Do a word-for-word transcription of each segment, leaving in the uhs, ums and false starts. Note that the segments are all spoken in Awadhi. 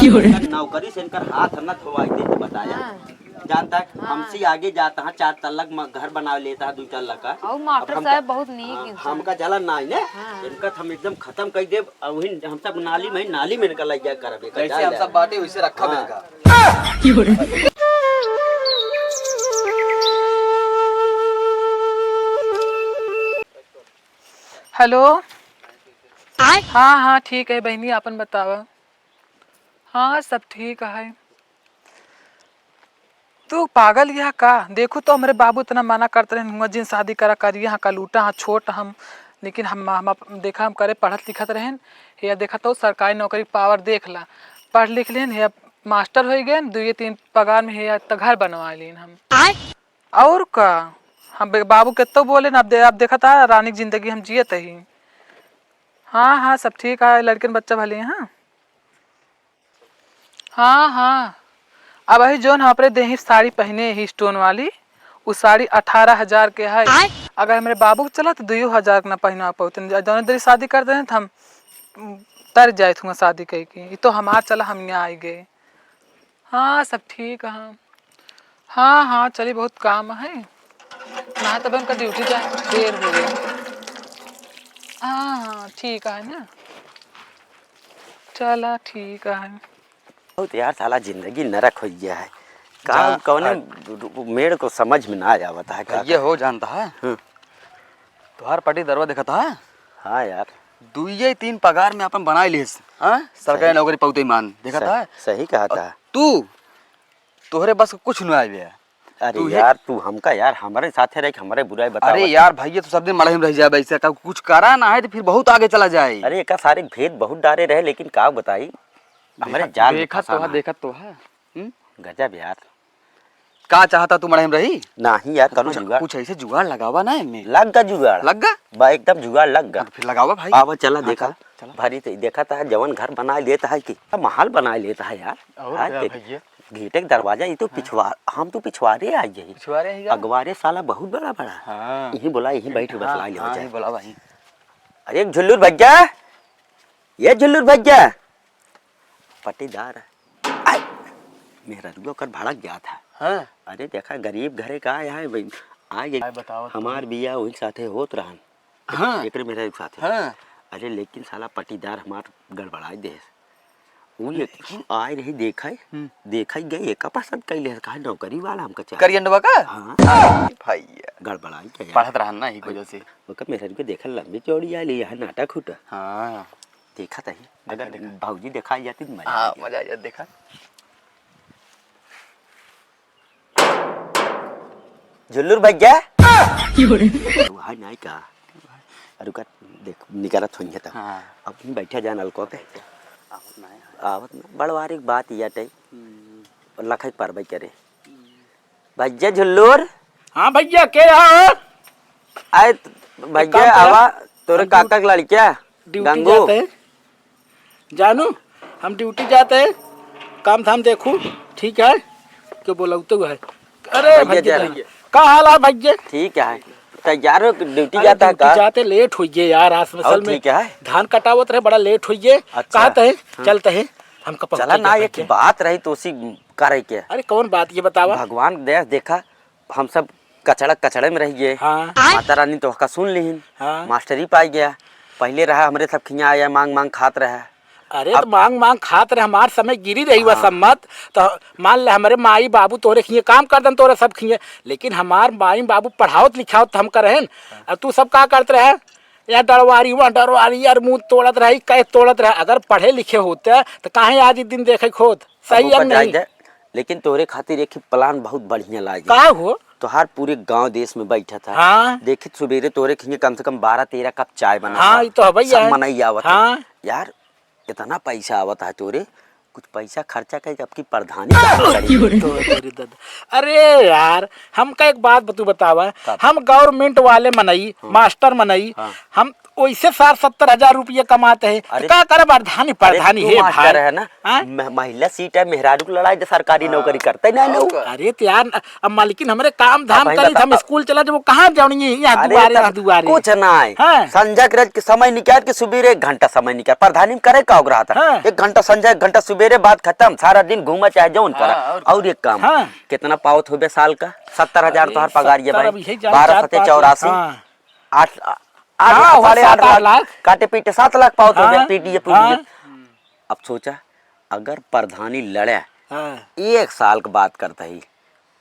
इनकर नौकरी से इनकर हाथ न धोवाई दे, तो बताया। हाँ। जानता है, हाँ। हमसे आगे जाता है, चार तल्ला क म-, घर बना लेता है, दो तल्ला का। और मास्टर अब हमका, साहब बहुत नीक हाँ, इंसान। हमका जलन ना है ना, हाँ। इनका तो हम एकदम खत्म कर देब। और वही हम सब नाली में, नाली में इनका लग जाए करबे, जैसे हम सब बाटे, वैसे रखा हाँ। इनका। हेलो। आय। हाँ, हाँ, ठीक है बहिनी, आपन बतावा। हाँ, सब ठीक है। तू पागल यह का? देखू तो हमरे बाबू इतना मना करत रहन, हुआ जिन शादी करा करिए, हाँ, का लूटा, हाँ, छोट हम, लेकिन हम, हम अप-, देखा हम करे पढ़त लिखत रहन, हे देखा तो सरकारी नौकरी पावर देख ला, पढ़ लिख लेन, हे मास्टर हो गए, दुए तीन पगार में हे त घर बनवा लेन हम। आय। और का? हम बे-, बाबू केत्तो बोले ना, अब दे-, अब देखत आ, रानी की जिंदगी हम जियत ही। हाँ, हाँ, सब ठीक है, लड़कन बच्चा भले हैं, हाँ। हाँ, हाँ। अब वही जौन हम अपने देही साड़ी पहने ही stone वाली, उ साड़ी अठारह हजार के है। आय। अगर हमरे बाबू के चला तो दुइयो हजार के ना पहना पौते। जौन देरी शादी कर दें तो हम, उम, तर जाए थुआ शादी कह के। ये तो हमार चला, हम यहाँ आई गए। हाँ, सब ठीक है। हाँ, हाँ, चली, बहुत काम है ना, तब हमका ड्यूटी जाए, देर हो गई। हाँ, हाँ, ठीक है ना, चला, ठीक है। बहुत यार, साला जिंदगी नरक हो गया है। का, जा, कौने आ, मेड़ को समझ में ना आवत है, का ये करे? हो जानता है? हम्म। तुहार पट्टीदारवा देखत है? हाँ यार। दुइये तीन पगार में अपन बनाए लिहिस, हाँ? सरकारी सही। नौकरी पौते मान, देखत सही, है? सही कहत है। तू, तोहरे बस के कुछ ना आवे। अरे तू ही यार, तू हमका यार, हमरे साथे रह के हमरे बुराई बतावत अरे है। यार भैया, तू सब दिन मड़ई में रह जाए, ऐसे का कुछ करा ना है तो फिर बहुत आगे चला जाए। अरे, एका सारे भेद बहुत डारे रहे, लेकिन का बताई, हमरे देखत, जाल में देखत फंसा तो है, ना। देखत तो है। हम्म? गजब यार। का चाहता तू मड़ई में रही? नाही यार, कौनो कुछ, जुगाड़। कुछ ऐसे जुगाड़ लगावा ना एमे। लग गा जुगाड़। लग गा? बा, एकदम जुगाड़ लग गा। हाँ, तो फिर लगावा भाई। आवा, चला हाँ, देखा। चला, चला। भारी तो देखा था, जवन घर बना लेता है कि महल बना लेता है यार। और हाँ, क्या देख, भैया? गेटे के दरवाजा, ये तो हाँ। पिछवार, हम तो पिछवारे आ गए। पिछवारे ही गा? अगवारे साला बहुत बड़ा बड़ा। हाँ। यहीं बोला, यहीं बैठ के हाँ, बतला लिया हाँ, जाए। यहीं बोला भाई। अरे झुल्लुर भैया, ये झुल्लुर भैया, पट्टीदार है। आय, मेहररुआ ओकर भड़क गया था। हाँ। अरे देखा, गरीब घरे का आया है भाई, आ गए। आय बताओ तो। हमार बिया वही साथे होत रहन। हाँ। एकरे मेहररुआ साथे। हाँ। अरे लेकिन साला पट्टीदार हमार गड़बड़ाई दे। उ ये लेकिन आए रही, देखा है, हम्म। देखा ही गए, एका पसंद कैले है, कहा नौकरी वाला हमका चाहे। करियंडवा का? हाँ। भैया। गड़बड़ाई क्या यार? पढ़त रहन ना, यही वजह से। ओकर मेहररुआ देखा लंबी चौड़ी आली, यहाँ नाटा खूटा। हाँ। देखा तही, देखा, अगर देखा। भौजी देखा जाती तो मजा हाँ, आ जाता। मजा आ जाता, देखा। झुल्लुर भैया। क्यों रे? वो है नहीं का? अरे रुका, देख, निकलत होइहैं तब। हाँ। अब नहीं बैठा जा नलको पे। आवत ना है। आवत ना, बड़वारी की बात ये टे। हम्म। लखई परबई करे। भैया झुल्लुर। हाँ भैया, के रहा हो? आए त-, एक भैया काम करा, आवा, तोरे हम काका के लड़किया, ड्यूटी गंगू। जाते हैं। जानू, हम ड्यूटी जाते हैं, काम धाम देखू, ठीक है? क्यों बोलौते हुआ है? अरे भैया भैया, जा रहे हैं। का हाल है भैया? ठीक है, तैयार हो, ड्यूटी अरे जाता है ड्यूटी का? जाते लेट हो गए यार, आज और असल में ठीक है? धान कटावत रहे, बड़ा लेट हो गए। अच्छा। कहते हैं, हाँ। चलते हैं, हमका चला पहुँचे ना, के एक भैया। बात रही तो उसी करे के। अरे कौन बात ये बतावा? भगवान दया देखा, हम सब कचड़ा कचड़े में रह गए। हाँ। माता रानी तो का सुन लिहिन। हाँ। मास्टरी पाई गया। पहले रहा हमरे सब खिया आया, मांग मांग खात रहा। अरे अब तो मांग मांग खात रहे, हमार समय गिरी रही हुआ हाँ। सम्मत, तो मान ले हमरे माई बाबू तोरे खिए काम कर दन, तोरे सब खिए, लेकिन हमार माई बाबू पढ़ावत लिखावत तो हम करेन। अब तू सब का करत रहे? यहाँ डरवारी, वहाँ डरवारी, यार मुंह तोड़त रही, कहे तोड़त रहे। अगर पढ़े लिखे होते तो काहे आज ई दिन देखे के होत? सही अब है ओकर नहीं? जाए दे, लेकिन तोरे खातिर एक plan बहुत बढ़िया लागी। का हो? तोहार पूरे गांव देश में बैठा था। हाँ। देखित सुबेरे तोरे खिए कम से कम बारह तेरह कप चाय बना हाँ, था। ई तो हबे सब है। मनई आवत है। हाँ। यार, इतना पैसा आवत है तोरे, कुछ पैसा खर्चा करके आपकी प्रधानी का हम करेंगे। तो तेरे दादा। अरे यार, हमका एक बात तू बतावा, का? हम government वाले मनई, हाँ। मास्टर मनई, हाँ। हम ओइसे साठ सत्तर हजार रुपया कमात है, तो अरे, का करे प्रधानी, अरे, प्रधानी तू है मास्टर भाई। है ना, हाँ? म-, महिला सीट है, मेहरारू को लड़ाई दे, सरकारी हाँ। नौकरी करते नहीं ना वो। अरे तो यार, अब मालकिन हमरे काम धाम अब भाई करी, बता, हम अब स्कूल चला जब, वो कहाँ जाऊँगी? यहाँ अरे दुआरे, तब यहाँ दुआरे। कुछ ना है। हाँ। संझा के रज के समय निकाल के सुबेरे एक घंटा समय निकाल, प्रधानी में करे का ओकरा था? हाँ। एक घंटा संझा, एक घंटा सुबेरे, बात खत्म, सारा दिन घूमा चाहे जौन करा। हाँ, और और एक काम, हाँ। कितना पावत होबे साल का? सत्तर हजार अरे, तोहार पगार ये सत्तर, भाई, अब यही जान बारह चार सत्ते पाँच चौरासी। हाँ। आठ, आठ, हाँ, वो साढ़े आठ सात आठ लाख लाख। काटे पीटे सात लाख पावत हो गया, हाँ, पीटीए, पीटीए। हाँ। अब सोचा, अगर प्रधानी लड़े, हाँ। एक साल के बात करता ही,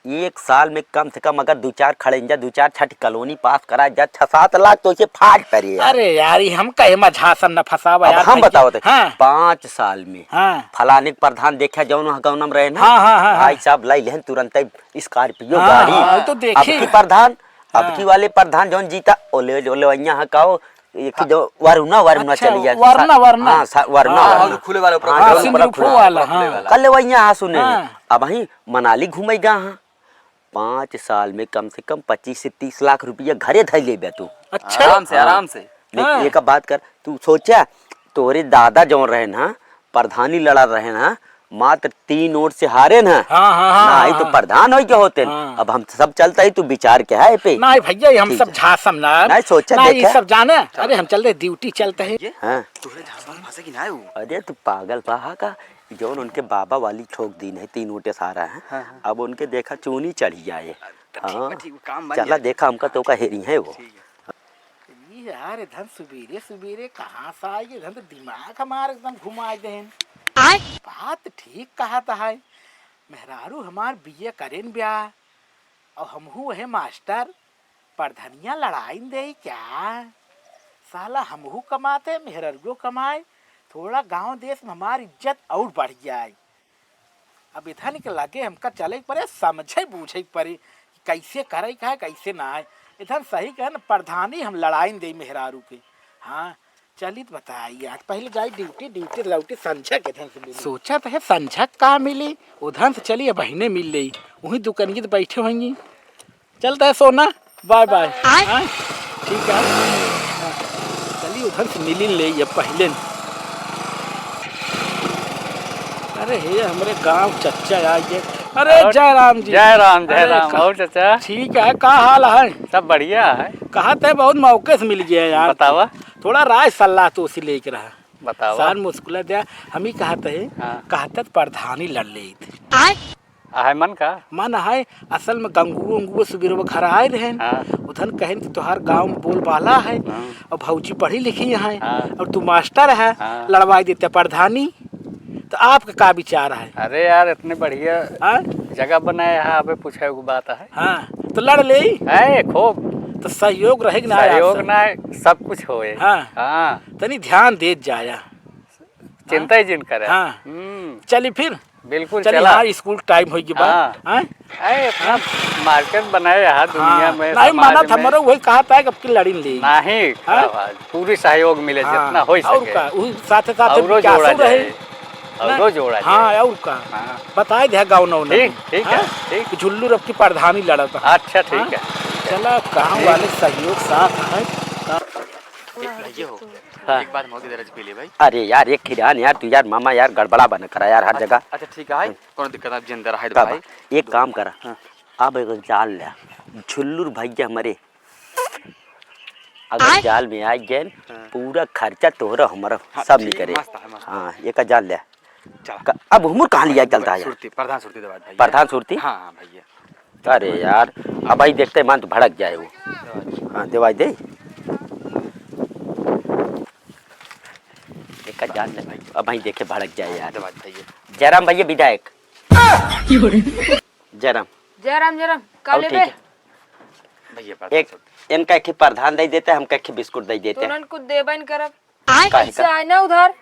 एक साल में कम से कम अगर दो चार खड़ेंजा, दो चार छठी कॉलोनी पास करा जा, छह सात लाख तो इसे फाट पड़ी यार। अरे यार, ये हम कहे मझासन न फंसावा अब यार, हम भाई। बताओ तो, हाँ। पाँच साल में हाँ। फलाने के प्रधान देखा जौन वहाँ गौनम रहे ना, हाँ, हाँ, हाँ, भाई हाँ। साहब लाई लेहन तुरंत ही स्कॉर्पियो हाँ, गाड़ी। हाँ, तो देखी। अब की प्रधान अब हाँ। की वाले प्रधान जौन जीता, ओले, ओले वैया हाँ का हो, एक जो वरुणा, वरुणा अच्छा, चली जाए। वरुणा, सा-, वरुणा। हाँ, सा-, वरुणा, हाँ, वरुणा। हाँ, खुले वाला ऊपर हाँ, खुले वाला। सिंदूर फूल वाला, हाँ। खुले वाला। कल वैया हाँ सुने, हाँ। अब वहीं मनाली घूमे गा हाँ। पाँच साल में कम से कम पच्चीस से तीस लाख रुपया घरे धर लेबे तू। अच्छा। आराम से, हाँ। आराम से। लेकिन हाँ। एक बात कर, तू सोचा, तोरे दादा जौन रहे ना, प्रधानी लड़ा रहे ना, मात्र तीन वोट से हारे ना। हाँ, हाँ, हाँ, नहीं हाँ, तो हाँ। प्रधान होई के होते न। हाँ। अब हम सब चलता ही, तू विचार के है पे। नहीं भैया, ये हम ठीक सब है। झासम ना। नहीं, सोचा, नहीं, ये देखा। सब जाने। अरे, हम चल रहे, ड्यूटी चलते हैं। ये? हाँ। तोहरे झांसा में फंसे कि ना वो? अरे, तू पागल बा हा का? जौन उनके बाबा वाली ठोक दीन है, तीन वोटे से हारा है। हाँ, हाँ। अब उनके देखा चूनी चढ़ी जाए। तो ठीक बा, हाँ। ठीक बा, काम बन चला जाए। देखा, हमका तो का हेरी है वो। ठीक है। ई यार, इधर सुबेरे सुबेरे कहाँ से आई? इधर तो दिमाग हमार एकदम घुमाई देन। आय? बात ठीक कहत है, मेहरारू हमार बीए करेन ब्या, और हमहू है मास्टर, परधनिया लड़ाइन देई क्या? साला हमहू कमाते, मेहररुओ कमाए, थोड़ा गांव देश में हमार इज्जत और बढ़ जाए। अब इधन के लगे हमका चले के परे, समझे बूझे के परे कि कैसे करे का है, कैसे ना है। इधन सही कहे न, प्रधानी हम लड़ाइन देई मेहरारू के। हाँ, चलित बताई आज, पहले जाई ड्यूटी, ड्यूटी लौटी संझा के इधन से मिली। सोचत है संझा का मिली, उधन से चली अब बहिने मिल लेई, वहीं दुकानिये तो बैठे होंगी। चलता है सोना, बाय बाय। आय। हाँ? ठीक है। हाँ। चलिए उधर से मिली ले ये पहले न। अरे हे हमरे गांव चच्चा आ गए। अरे और जय राम जी। जय राम, जय अरे राम। का-, और चच्चा? ठीक है, का हाल है? सब बढ़िया है। कहत है बहुत मौके से मिल गया यार। बतावा। थोड़ा राय सलाह तो उसी लेके रहा। बतावा। सार मुस्कुला दिया, हम ही कहत है, हाँ। कहत है प्रधानी लड़ लेत। आय। आहे मन का? मन आहे, असल में गंगुओ उंगुओ सुबेरवा घर आए रहेन। हाँ। उधन कहेन कि तोहार गाँव में बोलबाला है, हाँ। और भौजी पढ़ी लिखी है, हाँ। और तू मास्टर है, हाँ। लड़वाई देते प्रधानी, तो आपका का विचार है? अरे यार, इतने बढ़िया हाँ? जगह बनाए है, अबे पूछे को बात है। हाँ, तो लड़ ले। है, खूब। तो सहयोग रहे कि ना सहयोग आपसे? ना, सब कुछ होए। हाँ। हाँ। तनी ध्यान देत जाया। चिंता ही जिन करे। हाँ। हम्म। चली फिर। बिल्कुल चली, चला। हाँ, स्कूल टाइम होई के बाद। हाँ। हाँ? अरे, अपना हाँ। मार्केट बनाए यहाँ दुनिया हाँ। में, नहीं समाज मानत में। हमारा वही कहा था कि अब की लड़ी ले। नहीं, हाँ? क्या बात, पूरी सहयोग मिले हाँ। जितना हो और सके। का, उ साथे साथे औरो विकासो जोड़ा रहे। जाए। ना? औरो जोड़ा हाँ, जाए। और का। हाँ। बताए दे गाँव नौ ठीक, नदी। ठीक है, हाँ? ठीक। कि झुल्लू रब की प्रधानी लड़त है। अच्छा, ठीक हाँ? है, ठीक है। चला, गाँव ठीक। वाले सहयोग साथ है। ये हो। हाँ। एक बात मौके दे रहे पहले भाई। अरे यार, एक खिरान यार, तू यार मामा यार गड़बड़ा बन करा यार हर अच्छा, जगह। अच्छा, ठीक है, हाँ। कोनो दिक्कत ना, जिंदा रहे का भाई। बा? एक काम करा, हाँ। अब एक जाल ले, झुल्लुर भैया हमारे, अगर आय? जाल में आ गए, हाँ। पूरा खर्चा तोहरा हमारा हाँ, सब ठीक, निकले। मस्त है, मस्त है। हाँ, एक जाल ले। चला। क-, अब हुमुर कहाँ लिया चलता है यार? सुरती, प्रधान सुरती दे भाई। प्रधान सुरती? हाँ, हाँ, भैया। अरे यार, अब भाई देखते मन तो भड़क जाए वो। दे भाई। हाँ, देवाई दे। एक जान ले भाई, अब भाई देखे भड़क जाए यार। दे भाई, भैया। जयराम भैया विधायक। जयराम। जयराम, जयराम। का और लेबे? ठीक है। भैया, प्रधान एक, सुरती। इनका एक ही प्रधान दे देते, हमका एक ही बिस्कुट दे देते। तुरंत कुछ देबे न करब। आय? काहे ऐसे का? आय ना उधार।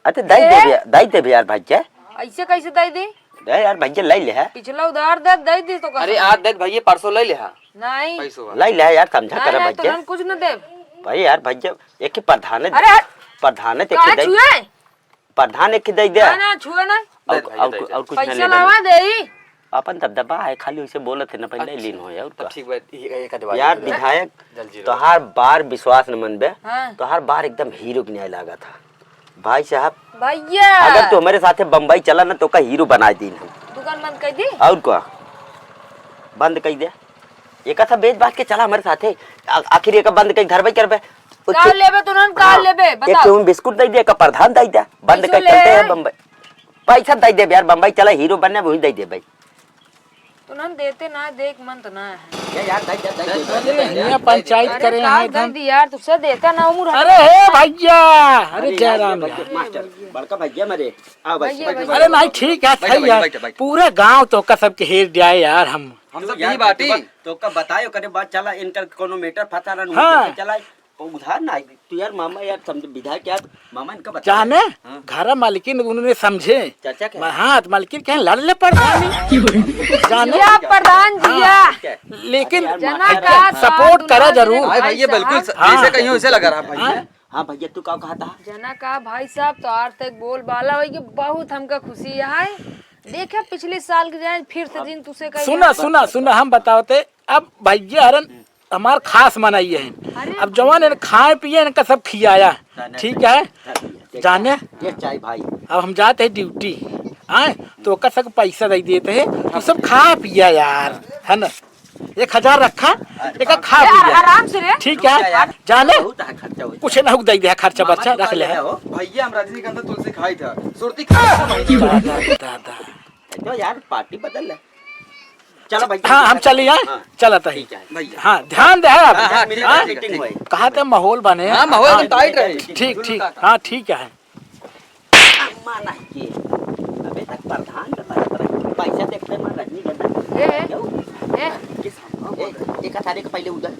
अच्छा, दे ए? देबे, दे देबे यार भैया। ऐसे कैसे दे दी? दे यार भैया, ले ले है। पिछला उधार दे, दे दी तो अरे, कैसे? आज दे भैया, परसों ले ले है। नहीं। पैसों वाला। ले ले यार, समझा नहीं, कर नहीं, भैया। तुरंत कुछ न दे। भाई यार भैया, एक ही प्रधान है, अरे हट। प्रधान है, एक ही काहे दे। छुए? प्रधान एक ही दे दे। ना, ना, छुए ना। और, दे भैया, और, दे, दे। और कुछ ना पैसा लेना। लावा दे ही। अपन दबदबा है, खाली उसे बोलत है ना, पहले अच्छा। लीन हो यार, तो का? ठीक बा, ये, ये कर दे, यार, दे। विधायक, जल्दी रो। तोहार बार विश्वास न मनबे, हाँ। तोहार बार एकदम हीरो के न्याय लागा था। भाई साहब, भैया। अगर तू हमारे साथे बम्बई चला ना, तो का हीरो बना दी हम। दुकान बंद कर दी? और का? बंद कर दे। एक ऐसा बेच बाच के चला हमारे साथे। आ-, आखिर एक बंद कर घर भाई करबे। का लेबे तू नन, का हाँ। लेबे? एक बताओ। तो हम बिस्कुट दे दे, एक प्रधान दे दे। बंद कर चलते हैं बम्बई। पैसा दे दे यार, बम्बई चला, हीरो बनने वही दे दे भाई। तो नन देते ना, देख मन तो ना है। ये यार, दे, दे, दे, दे, दे, दे, दे, हियाँ दे, पंचायत दे, करे दे, हैं दे, एकदम। दे यार, तुझसे देता ना उम्र है। अरे हे भैया, अरे अरे यार, जयराम ये यार। भैया, मास्टर, बड़का भैया मेरे, आओ भाई, भैया, बैठो, भैया। बैठो, अरे नहीं, बैठो, ठीक है, बैठो, सही बैठो, है। बैठो, बैठो। पूरा गाँव तो का सबके हेर जाए यार हम। हम तो यार, यही बाटी। तो का बतायो करे बात चला, इनका कोनो matter फंसा रहन, हाँ। उनके चला। उधार ना आई, तू यार मामा यार समझ, विधायक यार, मामा इनका बता जाने, रहे। हाँ। घर मालकिन उन्होंने समझे। चाचा क्या? मा-, हाँ, तो मालकिन क्या लड़ ले पड़ जाने। या प्रधान जी, हाँ। या। ठीक है। लेकिन अरे यार, जना मास्टर का यार। Support करा दुलार जरूर। भाई, भाई भैया, बिल्कुल साहब। स-, हाँ। जैसे कहीं उसे लगा रहा भाई। हाँ। हाँ भैया, तू का कहा था? जना का भाई साहब, तो आर तक बोल बाला होई कि बहुत हमका खुशी है। देखे पिछले साल के जाए फिर से हाँ। दिन तुसे कही सुना, है। सुना, सुना, हम बताओ ते, अब भैया हरन हमार खास मनई है। अरे अब जवन इन खाए पिए इनका सब खियाया, जाने ठीक दे, है? जाने दे, जाने? ये चाय भाई। अब हम जाते हैं duty, आए तो ओकर सब पैसा दे देते हैं, तू सब खा पिया यार, है ना? एक हजार रखा, एक खा ए, पिया। आराम से रे। ठीक है, रुक जा यार, जाने? बहुत है खर्चा हो कुछ ना हो दे दे, खर्चा मामा बर्चा तू रख कर ले। लेना हो। भैया, हम रजनीगंधा तुलसी खाई था, सुरती खा था। दादा, दादा। तो यार, party बदल ले। चलो भाई, हाँ, हम चलिए, हाँ। चलत ही। ठीक है। भैया। हाँ, ध्यान दे आप। हाँ, हाँ, ठीक है, हाँ? ठीक है, ठीक है। कहा थे माहौल बने। हाँ, माहौल हाँ, एकदम tight रहे। ठीक, ठीक। हाँ, ठीक है। अम्मा नहीं के। अबे तक प्रधान के पास रहे। पैसा देखते मैं रजनीगंधा। ए, क्यों? ए। किस, ए, एक थारे के पहले उधर।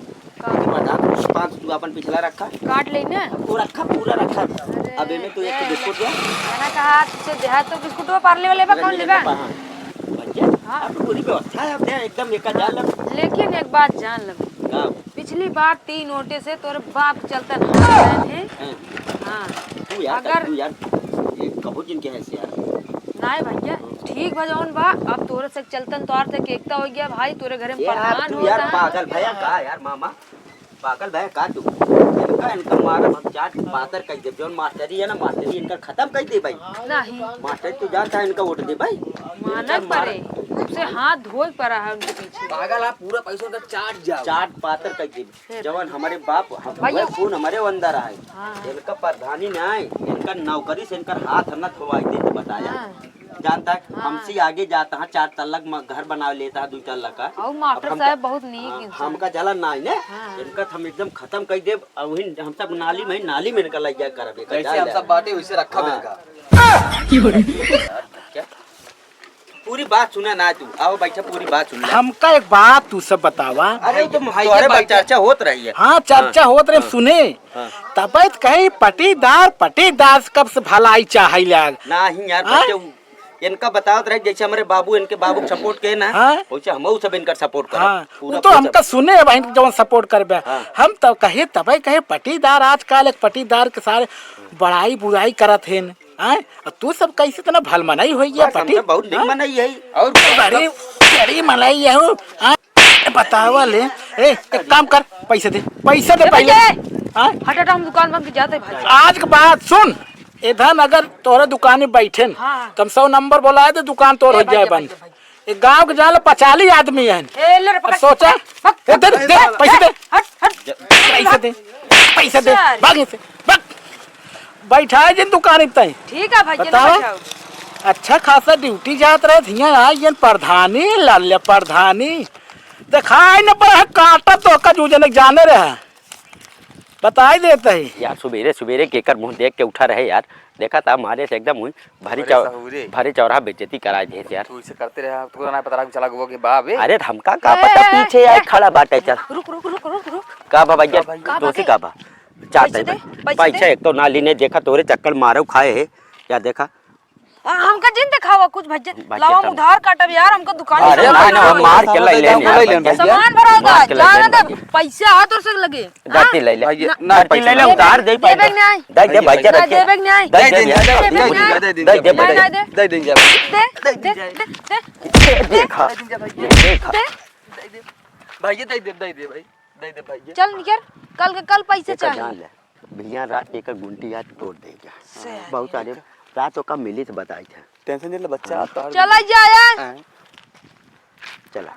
का? एक बात आप, पाँच तू अपन पिछला रखा। काट ले ना। वो रखा, पूरा रखा। अरे, अब एमे तो एक ए, बिस्कुट दो। मैंने कहा, तुझसे देहा तो बिस्कुट वो पार्ले वाले बा, कौन लेबा? हाँ। भैया, हाँ। आप तो पूरी व्यवस्था है अपने, एकदम एक हजार लग। लेकिन एक बात जान लो। का? पिछली बार तीन वोटे से तोरे बाप चलता ना है। हाँ। हाँ। तू यार, अगर तू यार, ये कबो जिनके है से यार। नाय भैया, ठीक बा जौन बा, अब तोरे से चलतन तोहार तक एकता हो गया भाई, तोरे घरे में ये यार, प्रधान तू होता यार है। पागल भैया का यार मामा? पागल भैया का तू? इनका, इनका मारा हम चाट पातर कर देब। जौन मास्टरी है ना, मास्टरी इनका खत्म कर दे भाई। नहीं। मास्टरी तू जानता है इनका वोट दे भाई। मानक इनका मार परे, उसे हाथ धोए पड़ा है उनके पीछे। पागल, आप पूरा पैसा उनका चाट जाओ। चाट पातर कर देब। फिर? जवन हमारे बाप, हम भैया। वह खून हमारे अंदर आए। हाँ। इनका प्रधानी नहीं, इनका नौकरी से इनका हाथ हम ना धोवाई दे, तो बताया। हाँ। जानता है, हाँ। हमसे आगे जाता है, चार तल्ला म-, घर बना लेता है, दो तल्ला का। और मास्टर अब हमका, साहब बहुत नीक हाँ, इंसान। हमका जलन ना है ने, हाँ। इनका हम एकदम खत्म कर देब। अब वही हम सब नाली में, नाली में इनका लग जाए करबे, का जैसे जान हम ले। सब बाटे, वैसे रखा हाँ। इनका। क्या? पूरी बात सुना ना तू, आओ बैठा, पूरी बात सुन ले। हमका एक बात तू सब बतावा। अरे, तो भाई तोहरे के बात चर्चा होत रही है। हाँ, चर्चा हाँ, होत रहे, हाँ, सुने। हाँ। तबे तो कहे पटीदार, पटीदार से कब से भलाई चाहे लाग। नहीं यार, हाँ? बच्चे, उ-, इनका बतावत रहे, जैसे हमारे बाबू, इनके बाबू के support के ना, हाँ? वैसे हमहू सब इनकर support करब। हाँ, पूरा उ तो पूरा हमका सब। सुने है बहिन, जवन support करबे। हाँ। हम तो कहे, तबे कहे पटीदार, आजकल एक पटीदार के सारे बड़ाई बुराई करत हैं। आय, आ तू सब कैसे इतना भल मनई होई गया बस, हम पटी? सब बहुत नीक हाँ? मनई है। और बड़ी, बड़ी मनई है हो। आय, बतावा ले। ए, एक काम कर, पैसे दे, पैसे दे ए पहले। भैया, आय? हट, हट, हम दुकान बंद के जाते भाई। आज के बाद सुन, इधर अगर तोहरे दुकान में बैठे न, हाँ। तो हम सौ नंबर बोलाए दे, दुकान तोर ए हो भाई, जाए ए भाई, बंद। ए भाई। एक गांव के जान लो, पचाली आदमी है। ए, ले रे, अब पकड़, सोचा, पकड़, ए, दे, दे, दे, पकड़, पैसे दे। हट, हट। पैसे दे, पैसे दे, चल। भाग यहाँ से, भाग। बैठा है जिन दुकान इतना ही। ठीक है भाई, बताओ। बैठाओ। अच्छा खासा duty जात रहे, हियां आई जन प्रधानी, लाल प्रधानी। दिखाई न पड़ा, काटा तो का जू जनक जाने रहे। बताई देत ही। यार, सुबेरे, सुबेरे केकर मुंह देख के उठा रहे यार। देखा था, मारे से एकदम हुई। भरी अरे चौ-, सहूरे। भरी चौराहा बेइज्जती कराए देत यार। तू इसे करते रहे, तुमको ना पता लगा चला गो के बाप, ए। अरे, हमका का ए, पता, ए, पीछे ए, आए ए। खड़ा बाटे, चल। रुक, रुक, रुक, रुक, रुक। का बा भैया? का बा दोषी के? का बा? चाहते पैसे दे, भाई। पैसे पैसा दे। एक तो ना लीने, देखा तोरे चक्कर मारे खाए है। या देखा, आ, हमका जिन देखावा कुछ भैया। भैया, लावा, हम चल। उधार काटब यार, हमका दुकान से अरे, सामान ना, भरावा। मार के ले ले, ले ले, भैया। सामान भरावा, मार के ले जाना ले, दे, भैया। पैसा हाथ और से लगे। जाती हाँ? ले ले। भैया, ना, जाती पैसा ले ले, ना। उधार दे, देबे पैसा। नहीं। दे दे, भैया, ना, रखे। देबे नहीं। दे दे, दे दे, भैया। दे दे, दे दे, दे दे, भैया। दे दे, दे दे, दे दे, भैया। दे दे, दे दे, दे दे। ये देखा, ये देखा। दे। भैया, दे दे, दे दे, भाई। दे दे, भैया। चल निकर, कल के कल पैसे एकर चाहिए। जान ले, भैया रात के एकर गुंटी आज तोड़ देगा। से बहुत सारे रात ओका मिली तो बताई थे। टेंशन नहीं ले बच्चा, हाँ। तोहार चला जाए। हाँ। चला।